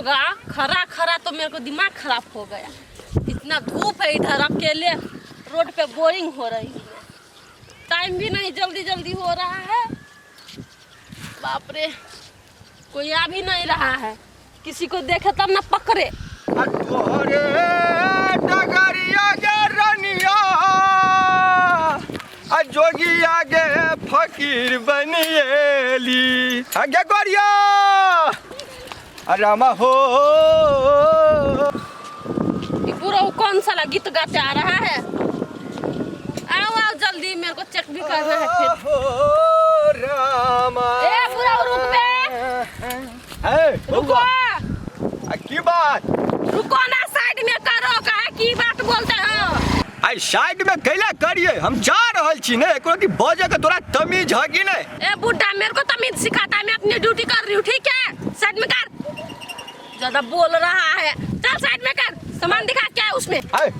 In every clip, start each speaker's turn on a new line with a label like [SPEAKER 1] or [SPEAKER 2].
[SPEAKER 1] लगा खरा खरा तो मेरे को दिमाग खराब हो गया। इतना धूप है इधर, अकेले रोड पे बोरिंग हो रही है, टाइम भी नहीं, जल्दी जल्दी हो रहा है। बाप रे, कोई आ भी नहीं रहा है, किसी को देखे तब ना पकड़े।
[SPEAKER 2] आ तोहरे डगरिया गे रनिया, आ जोगिया गे फकीर बनिएली। आ गे गोरिया, आ रामा हो।
[SPEAKER 1] ये पूरा वो कौन सा गीत गाते आ रहा है? आओ आओ जल्दी, मेरे को चेक भी करना है फिर।
[SPEAKER 2] हो रामा।
[SPEAKER 1] ए पूरा रुक बे।
[SPEAKER 2] ए
[SPEAKER 1] रुको।
[SPEAKER 2] बउआ, आ की बात?
[SPEAKER 1] रुको ना, साइड में करो। काहे की बात बोलते हो?
[SPEAKER 2] आई साइड में कैला करिए, हम जा रहल छी ने। एको रति बजे के तोरा तमीज है कि नहीं?
[SPEAKER 1] ए बुड्ढा, मेरे को तमीज सिखाता है? मैं अपनी ड्यूटी कर रही हूँ, ठीक है? साइड में कर, ज्यादा बोल रहा है। चल साइड में कर, सामान दिखा क्या है उसमें।
[SPEAKER 2] आय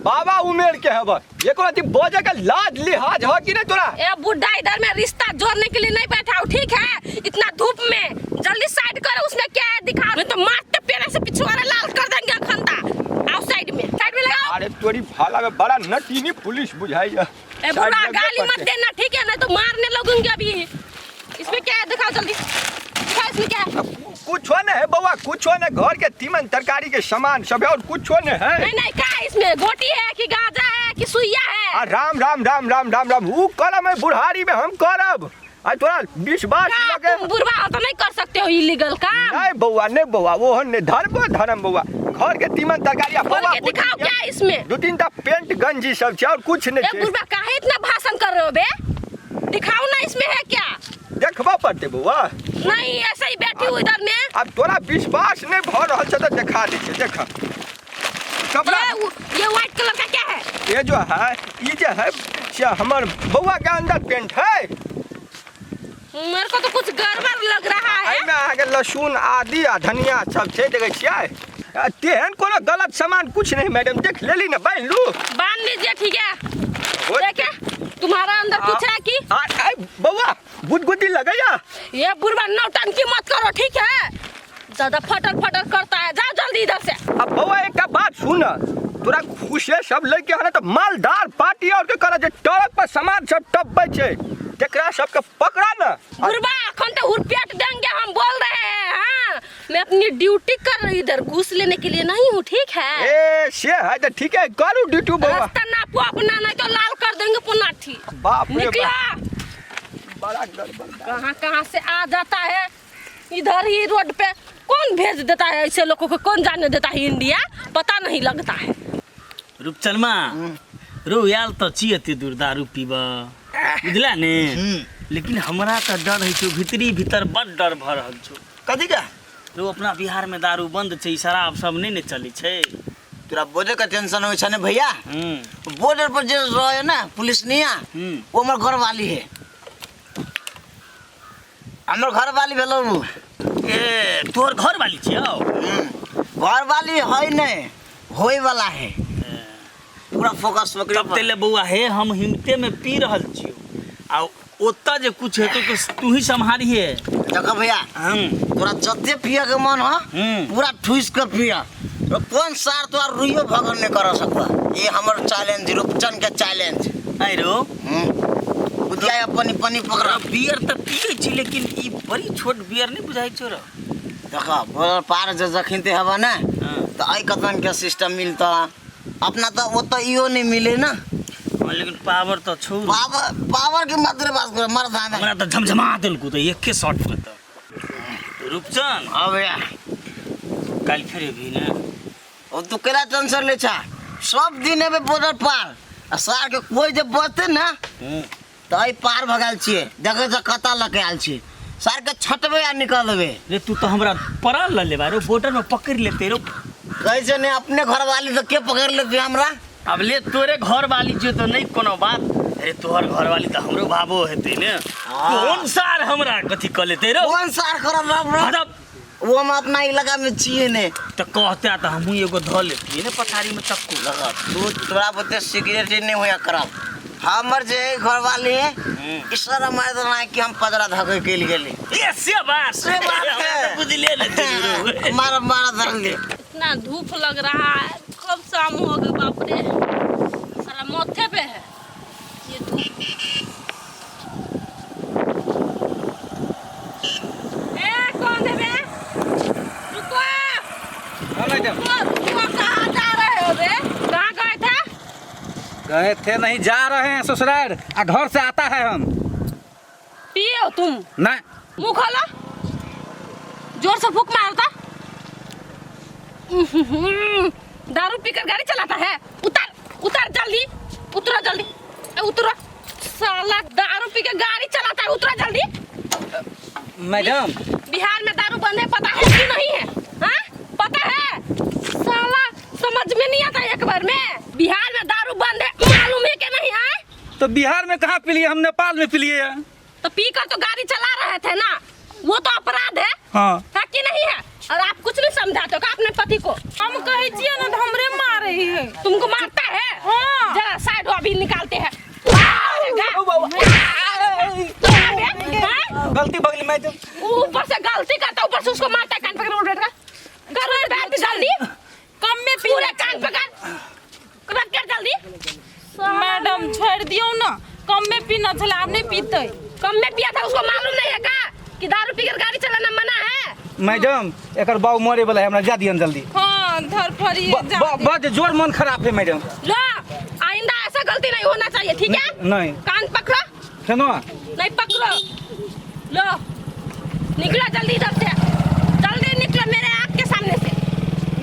[SPEAKER 2] बाबा उमेर के हब, एको रति बजे के लाज लिहाज है कि नहीं तोरा?
[SPEAKER 1] ए बुड्ढा, इधर में रिश्ता जोड़ने के लिए नहीं बैठा हूँ, ठीक है? इतना धूप में जल्दी साइड करो, उसमें क्या है दिखा, नहीं तो मारते पेड़ से पिछवाड़ा लाल कर देंगे अखंता। आओ साइड में, साइड में लगाओ।
[SPEAKER 2] अरे तोरी भाला में बड़ा नटीनी पुलिस बुझाई है।
[SPEAKER 1] ए बुढ़ा, गाली मत देना, ठीक है? नहीं तो मारने लगूंगी अभी। इसमें क्या है दिखाओ, जल्दी दिखाओ, इसमें क्या है?
[SPEAKER 2] कुछो नहीं है बउआ, कुछो नहीं। घर के तीमन तरकारी के सामान सब है और कुछो नहीं है।
[SPEAKER 1] नहीं नहीं, क्या है इसमें? गोटी है कि गांजा है कि सुइया है?
[SPEAKER 2] आ राम राम राम राम राम राम, ऊ करब है बुढ़ारी में हम करब। आ तोरा विश्वास
[SPEAKER 1] का
[SPEAKER 2] लगे?
[SPEAKER 1] तुम बुढ़वा हो तो नहीं कर सकते हो इलीगल काम?
[SPEAKER 2] नहीं बउआ, नहीं बउआ, वो नहीं धर्म धर्म बउआ। घर के तीमन तरकारी आ
[SPEAKER 1] बोल
[SPEAKER 2] बउआ
[SPEAKER 1] के दिखाओ क्या है इसमें।
[SPEAKER 2] दू तीन टा पेंट गंजी सब छै और कुछ नहीं
[SPEAKER 1] ए
[SPEAKER 2] छै।
[SPEAKER 1] बुढ़वा, काहे इतना भाषण कर रहे हो बे? दिखाओ ना इसमें है क्या।
[SPEAKER 2] देखबा पड़ते बउआ।
[SPEAKER 1] नहीं, ऐसे ही बैठी हूँ इधर में।
[SPEAKER 2] अब तोरा विश्वास नहीं भऽ रहल छै तऽ देखा दै छै, देख कपड़ा।
[SPEAKER 1] ये व्हाइट कलर का क्या है?
[SPEAKER 2] ये जो है, ये जे है से हमर बउआ के अंदर पेंट है।
[SPEAKER 1] मेरे को तो कुछ गड़बड़ लग रहा है।
[SPEAKER 2] एहिमे अहाँके लहसुन आदि आ धनिया सब छै, देखै छियै? आ तेहन कोनो गलत सामान कुछ नहीं मैडम, देख लेली ने, बान्हि लू।
[SPEAKER 1] बांध लीजिए, ठीक है।
[SPEAKER 2] हो-
[SPEAKER 1] देखे तुम्हारा अंदर कुछ है कि
[SPEAKER 2] आ, आ, बउआ गुदगुदी लगैया।
[SPEAKER 1] ये बुढ़वा, नौटंकी मत करो, ठीक है? ज्यादा फटर फटर करता है। जाओ जल्दी इधर से।
[SPEAKER 2] अब बउआ एकटा बात सुन, तोरा खुशे सब लैके हने तऽ मालदार पार्टी और के करऽ जे ट्रक पर सामान सब टपबै छै, तेकरा सबके पकड़ा न।
[SPEAKER 1] बुढ़वा, अखन तो हुरपेट देंगे हम, बोल रहे हैं। हाँ, मैं अपनी ड्यूटी कर रही, इधर घूस लेने के लिए नहीं हूँ, ठीक है?
[SPEAKER 2] ए से है तऽ ठीक है, करू ड्यूटी बउआ।
[SPEAKER 1] रास्ता नापो अपना, नहीं तो लाल कर देंगे पुनाठी।
[SPEAKER 2] बाप रे
[SPEAKER 1] निकला।
[SPEAKER 2] बाप, बड़ा गड़बड़।
[SPEAKER 1] कहाँ कहाँ से आ जाता है इधर ही रोड पे। कौन भेज देता है ऐसे लोगों को? कौन जाने देता है इंडिया? पता नहीं लगता है।
[SPEAKER 3] रूपचनमा रो, आयल तऽ छी एते दूर दारू पीब, बुझला ने? लेकिन हमरा तऽ डर होइ छौ, भीतरी भीतर बड डर भऽ रहल छौ।
[SPEAKER 4] कथी का?
[SPEAKER 3] रो, अपना बिहार में दारू बंद छै, ई शराब सब नहि ने चलै छै।
[SPEAKER 4] तोरा बॉर्डर का टेंशन होइ छै ने भैया? बॉर्डर पर जे रहे ना पुलिस निया, वो हमर घर वाली है, हमर घर वाली भेलो उ।
[SPEAKER 3] ए तोहर घर वाली छियौ?
[SPEAKER 4] घर वाली है नहीं, होए वाला है। पूरा फोकस पकड़।
[SPEAKER 3] तब तेले बौआ हे, हम हिमते में पी रहल छियौ आ ओतऽ जे कुछ हेतौ तऽ तू ही सम्हारिहे।
[SPEAKER 4] देखो भैया, तोरा जते पिए के मन हो, पूरा ठूस के पिया। तो कौन सार तोरा रुइयो भगन नहीं कर सकता। ये हमर चैलेंज, रूपचंद के चैलेंज।
[SPEAKER 3] आइ रो।
[SPEAKER 4] बुझिया पनी पनी पकड़।
[SPEAKER 3] बियर तऽ पियै छी, लेकिन ई बड़ी छोट बियर नहि बुझाइ छौ रो।
[SPEAKER 4] देखो, बॉर्डर पार जे जखन ते हवा ना, तो आई कतन के सिस्टम मिलता अपना, तो वो तो इहो नहीं मिले ना।
[SPEAKER 3] हाँ, लेकिन पावर तऽ छौ रो।
[SPEAKER 4] पावर, पावर के मात्र बात कर मर्दाना।
[SPEAKER 3] हमरा तऽ झमझमा देलकौ तऽ एके शॉट में तऽ रूपचंद।
[SPEAKER 4] हाँ भैया।
[SPEAKER 3] काल्हि फेर एबही ने?
[SPEAKER 4] ओ तू केला टेंशन ले छा, सब दिन एबे बॉर्डर पार आ सार के कोई जे बचते ना, तऽ एहि पार भगायल छियै, देखै छ कतऽ लऽ के आयल छियै। सार के छटबै आ निकलबै।
[SPEAKER 3] रे, तू तऽ हमरा पड़ल लऽ लेबा रो, बॉर्डर में पकड़ लेते रो।
[SPEAKER 4] कहै छै ने अपने घरवाली तऽ के पकड़ लेतै हमरा?
[SPEAKER 3] अब ले तोरे घर वाली जो तो नहीं कोनो बात। अरे तोहर घर वाली तऽ हमरो भाबो हेतै ने। कोन सार हमरा कथी कऽ लेतै रो?
[SPEAKER 4] कोन सार करब बाप रे?
[SPEAKER 3] हटब।
[SPEAKER 4] ओ हम अपना इलाका में छियै ने।
[SPEAKER 3] तऽ कहते तऽ हमहूँ एगो धऽ लेतियै ने पछाड़ी में चक्कू।
[SPEAKER 4] तू तोरा बुते सिगरेट नहीं होया करब, हमर जे घरवाली है ईश्वर मार देना कि हम पजरा धके के लिए गेली।
[SPEAKER 3] ये से बात,
[SPEAKER 4] से बात है।
[SPEAKER 3] हमरा तऽ बुझले ने छली रौ।
[SPEAKER 4] मार मार धर ले।
[SPEAKER 1] इतना धूप लग रहा है, कब शाम हो गया, बाप रे, साला माथे पे है ये धूप। ए कौन है बे? रुको।
[SPEAKER 5] हाँ मैडम।
[SPEAKER 1] रुको रुको, कहाँ जा रहे हो बे? कहाँ गए थे?
[SPEAKER 5] गए थे नहीं, जा रहे हैं ससुराल, आ घर से आता है हम।
[SPEAKER 1] पिए हो तुम?
[SPEAKER 5] ना।
[SPEAKER 1] मुंह खोलो, जोर से फूक मारता। दारू पीकर गाड़ी चलाता है। उतर उतर जल्दी, उतरो जल्दी, ए, उतरो। साला दारू पी के गाड़ी चलाता है, उतरो जल्दी।
[SPEAKER 5] मैडम।
[SPEAKER 1] बिहार में दारू बंद है, पता है कि नहीं है? हाँ पता है? साला समझ में नहीं आता एक बार में। बिहार में दारू बंद है मालूम है कि नहीं है?
[SPEAKER 5] तो बिहार में कहाँ पी लिए, हम नेपाल में पी लिए हैं।
[SPEAKER 1] तो पी कर तो गाड़ी चला रहे थे ना, वो तो अपराध है।
[SPEAKER 5] हाँ।
[SPEAKER 1] है कि नहीं है? और आप कुछ नहीं समझाते हो का अपने पति को?
[SPEAKER 6] हम कहै छियै ने तऽ हमरे मारै है।
[SPEAKER 1] तुमको मारता है?
[SPEAKER 6] हाँ।
[SPEAKER 1] जरा साइड हो, अभी निकालते हैं। हाँ?
[SPEAKER 5] गलती बगली मैडम।
[SPEAKER 1] ऊपर से गलती करता, ऊपर से उसको मारता है, कान पकड़ उठा करो बैठ जल्दी।
[SPEAKER 6] कम में पी
[SPEAKER 1] पूरे कान पकड़ रख कर जल्दी।
[SPEAKER 6] मैडम छोड़ दियौ ना, कम में पीना छलै, आब नहि पीतै।
[SPEAKER 1] कम में पिया था, उसको मालूम नहीं है का कि दारू पीकर गाड़ी चलाना मना है।
[SPEAKER 5] मैडम एकर बाऊ मरे वाला है, हमरा जा दियन जल्दी।
[SPEAKER 6] हाँ धरफड़ी जा दियौ।
[SPEAKER 5] बड जोर मन खराब है मैडम।
[SPEAKER 1] लो आइंदा ऐसा गलती नहीं होना चाहिए, ठीक है?
[SPEAKER 5] नहीं।
[SPEAKER 1] कान पकड़ो।
[SPEAKER 5] सुनो।
[SPEAKER 1] नहीं पकड़ो, लो निकलो जल्दी इधर से, जल्दी निकलो मेरे आँख के सामने से।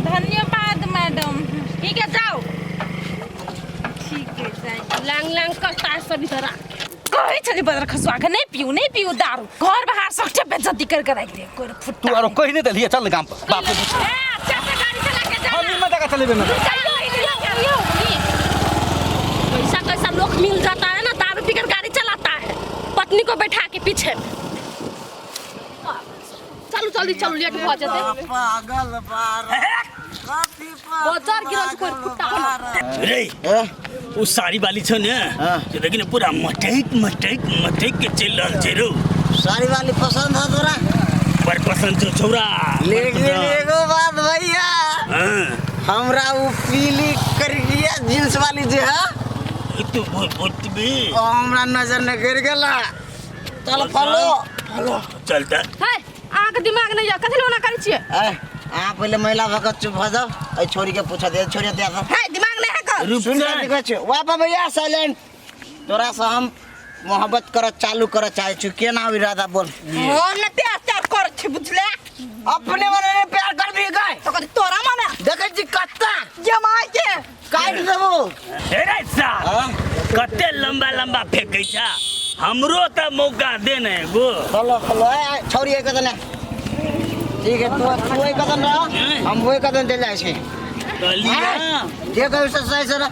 [SPEAKER 6] धन्यवाद मैडम।
[SPEAKER 1] ठीक है जाओ।
[SPEAKER 6] ठीक है जाए।
[SPEAKER 1] लैंग लैंग करता है सब इधर आके।
[SPEAKER 6] कहै छली बदर खसुआ के नहीं पीऊ नहीं पीऊ दारू, घर बाहर सबटे बेइज्जती कर के राखि दे कोई फुट्टा।
[SPEAKER 5] तू आरो कहि नहीं देलिए, चल गाम पर बाप रे।
[SPEAKER 1] ए, अच्छा से गाड़ी चला के जाना।
[SPEAKER 5] हम निमन जगह चलेबे ना।
[SPEAKER 1] कैसा कैसा लोग मिल जाता है ना, दारू पीकर गाड़ी चलाता है, पत्नी को बैठा के पीछे में। चलो जल्दी चलो, लेट हो जाते।
[SPEAKER 4] पागल बार
[SPEAKER 1] बाजार गिरल कोई फुट्टा।
[SPEAKER 3] रे
[SPEAKER 4] ए?
[SPEAKER 3] ओ साड़ी वाली छौ ने,
[SPEAKER 4] हाँ।
[SPEAKER 3] से देखी ने पूरा मटैक मटैक मटैक के चलि रहल छै रौ।
[SPEAKER 4] साड़ी वाली पसंद है तोरा?
[SPEAKER 3] बड़ पसंद छौ छौरा।
[SPEAKER 4] लेकिन एगो बात भैया,
[SPEAKER 3] हाँ।
[SPEAKER 4] हमरा उ पीली करिया जींस वाली जे है,
[SPEAKER 3] ई तो बहुत बहुत बे।
[SPEAKER 4] ओ हमरा नजर न गिर गेला। चल फॉलो फॉलो।
[SPEAKER 3] चल त।
[SPEAKER 1] है अहाँ के दिमाग नहीं है, कथी लोना करै छियै?
[SPEAKER 4] ए अहाँ पहिले महिला भऽ कऽ चुप भऽ जाउ, एहि छोरी के पूछऽ दे, छोरी दे दे।
[SPEAKER 1] है दिमाग नहीं है का?
[SPEAKER 3] रुक
[SPEAKER 4] सुन
[SPEAKER 3] जा।
[SPEAKER 4] देखै छियै वाह भैया साइलेंट। तोरा से हम मोहब्बत करऽ चालू करऽ चाहै छी, केना इरादा बोल?
[SPEAKER 6] हम ने प्यार त्यार करै छी बुझले।
[SPEAKER 4] अपने मने ने प्यार कर दी गए
[SPEAKER 6] तो कथी तोरा मने?
[SPEAKER 4] देखै छी कत्ता
[SPEAKER 6] जमाई के
[SPEAKER 4] काटि देबो।
[SPEAKER 3] हे रे साहब,
[SPEAKER 4] हाँ?
[SPEAKER 3] कते लंबा लंबा फेंकै छा, हमरो तऽ मौका दे ने एगो।
[SPEAKER 4] चलो चलो ए छोरी एक कदम ठीक है, तू तू एक कदम रह, हम वो एक कदम चल जाइ छी।
[SPEAKER 3] कहलियै
[SPEAKER 4] जे कहू से सही से रह।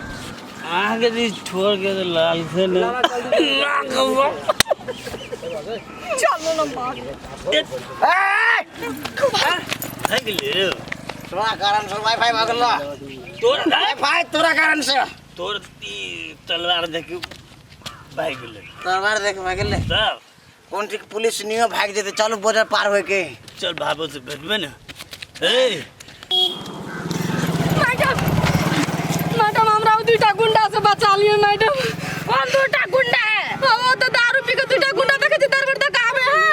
[SPEAKER 3] अहाँके जे छोड़ के तऽ लाल छै ने।
[SPEAKER 6] चलो ना मार।
[SPEAKER 4] ए
[SPEAKER 3] भए गेलै रौ।
[SPEAKER 4] तोरा कारण से वाईफाई भऽ गेलो।
[SPEAKER 3] तोर
[SPEAKER 4] वाईफाई तोरा कारण से।
[SPEAKER 3] तोर ई तलवार देखि भागि गेलै।
[SPEAKER 4] तलवार देख भऽ गेलै।
[SPEAKER 3] तब
[SPEAKER 4] कोन ठीक पुलिस नियो भागि जेतै, चलू बॉर्डर पार होय के।
[SPEAKER 3] चल भाबो से भेटबै ने। ए
[SPEAKER 1] मैडम मैडम हमरा ओ दुईटा गुंडा से बचा लियो मैडम। कौन दुईटा गुंडा है? वो तो दारू पी के दुईटा गुंडा देखे छी दरबर तक आवे है।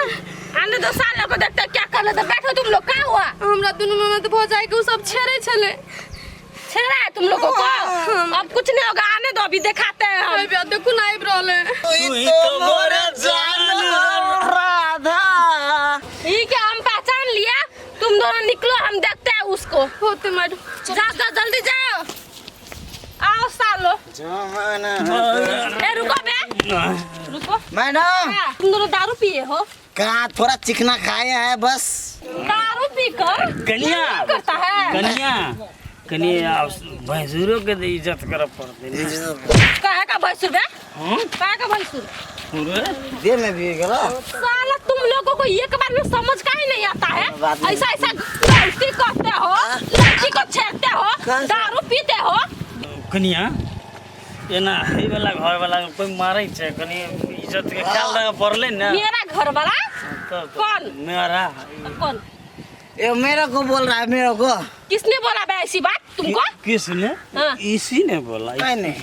[SPEAKER 1] आने दो साले को, देखते क्या कर लेते। बैठो तुम लोग, का हुआ?
[SPEAKER 6] हमरा दुनू ननद भौजाई के उ सब छेड़े छले।
[SPEAKER 1] छेड़ा है तुम लोगों को? अब कुछ नहीं होगा, आने दो, अभी दिखाते हैं हम।
[SPEAKER 6] अरे देखो ना आबि रहल है।
[SPEAKER 3] तू ही तो मोर जान
[SPEAKER 4] राधा।
[SPEAKER 1] ठीक है हम पहचान लिया, तुम दोनों निकलो, हम देखते हैं उसको।
[SPEAKER 6] होते मैडम।
[SPEAKER 1] जाओ जाओ जल्दी जाओ, आओ सालो। ए रुको बे, रुको
[SPEAKER 4] मैडम।
[SPEAKER 1] तुम दोनों दारू पिए हो?
[SPEAKER 4] कहाँ थोड़ा चिकना खाए हैं बस।
[SPEAKER 1] दारू पीकर
[SPEAKER 3] कनिया।
[SPEAKER 1] क्या करता है?
[SPEAKER 3] कनिया कनिया भैंसुरो के तऽ इज्जत करऽ पड़तै ने।
[SPEAKER 1] काहे का भैंसुर बे?
[SPEAKER 3] हम्म?
[SPEAKER 1] काहे का भैंसुर?
[SPEAKER 3] पूरे?
[SPEAKER 4] देह में भी गेलो।
[SPEAKER 1] साला तुम लोगों को एक बार में समझ का ही नहीं आता है।
[SPEAKER 4] बात नहीं।
[SPEAKER 1] ऐसा ऐसा गलती करते हो, लड़की को छेड़ते हो,
[SPEAKER 4] कहाँ से?
[SPEAKER 1] दारू पीते हो।
[SPEAKER 3] कनिया एना है वाला घर वाला के कोई मारै छै कनी इज्जत के ख्याल रखे पड़लै ने।
[SPEAKER 1] मेरा घर वाला?
[SPEAKER 3] तब तो
[SPEAKER 1] कौन?
[SPEAKER 3] मेरा।
[SPEAKER 1] कौन?
[SPEAKER 4] ये मेरे को बोल रहा है, मेरे को।
[SPEAKER 1] किसने बोला बे ऐसी बात तुमको?
[SPEAKER 3] किसने?
[SPEAKER 1] हाँ।
[SPEAKER 3] इसी ने बोला।
[SPEAKER 4] नहीं नहीं।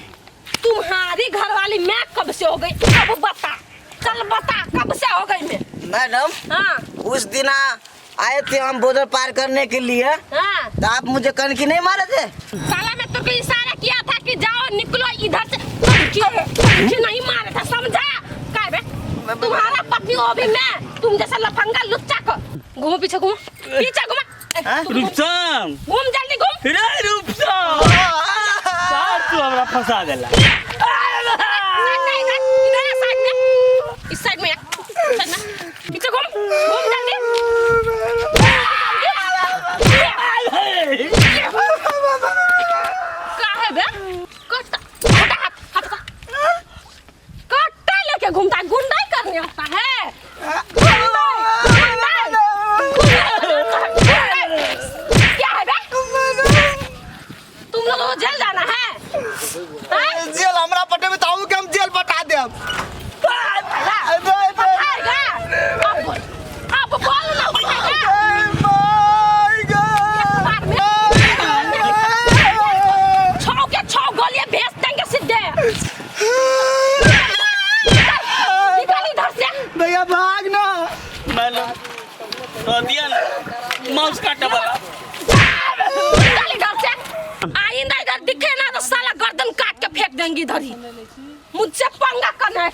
[SPEAKER 1] तुम्हारी घरवाली मैं कब से हो गई? अब बता, चल बता कब से हो गई मैं?
[SPEAKER 4] मैडम
[SPEAKER 1] हाँ।
[SPEAKER 4] उस दिन आए थे हम बॉर्डर पार करने के लिए।
[SPEAKER 1] हाँ।
[SPEAKER 4] तो आप मुझे कनकी नहीं मारे थे?
[SPEAKER 1] साला मैं तुमको इशारा किया था कि जाओ निकलो इधर से, कनखी नहीं मारे था, समझा? काय बे तुम्हारा पत्नी वो भी मैं, तुम जैसा लफंगा लुच्चा को। घूमो पीछे, घूमो पीछे, घूमो।
[SPEAKER 4] हाँ?
[SPEAKER 1] तुम घूम।
[SPEAKER 3] रूपचंद।
[SPEAKER 1] घूम जल्दी घूम।
[SPEAKER 3] रे रूपचंद, सार तू हमरा फंसा देला।
[SPEAKER 1] इधर इधर आ, साइड में, इस साइड में आ, इस साइड में पीछे घूम, घूम जल्दी। का है बे? कट्टा कट्टा हाथ हाथ का कट्टा लेके घूमता है, गुंडाई करने आता है। गुंडाई, गुंडाई, गुंडाई। क्या है बे? तुम लोगों को जेल जाना है? हाँ?
[SPEAKER 2] जेल हमरा पटेबे तऽ अहूँ के हम जेल पटा देब।
[SPEAKER 1] पठाएगा? अब बोल, अब बोल ना, पठाएगा? एक बार में छौ के छौ गोलियां भेज देंगे सीधे। निकल इधर से।
[SPEAKER 2] भैया भाग ना।
[SPEAKER 3] मैडम तो दिया ना माउस काटे वाला।
[SPEAKER 1] निकल इधर से। आइंदा इधर दिखे ना तो साला गर्दन काट के फेंक देंगे इधर ही। मुझसे पंगा करना है।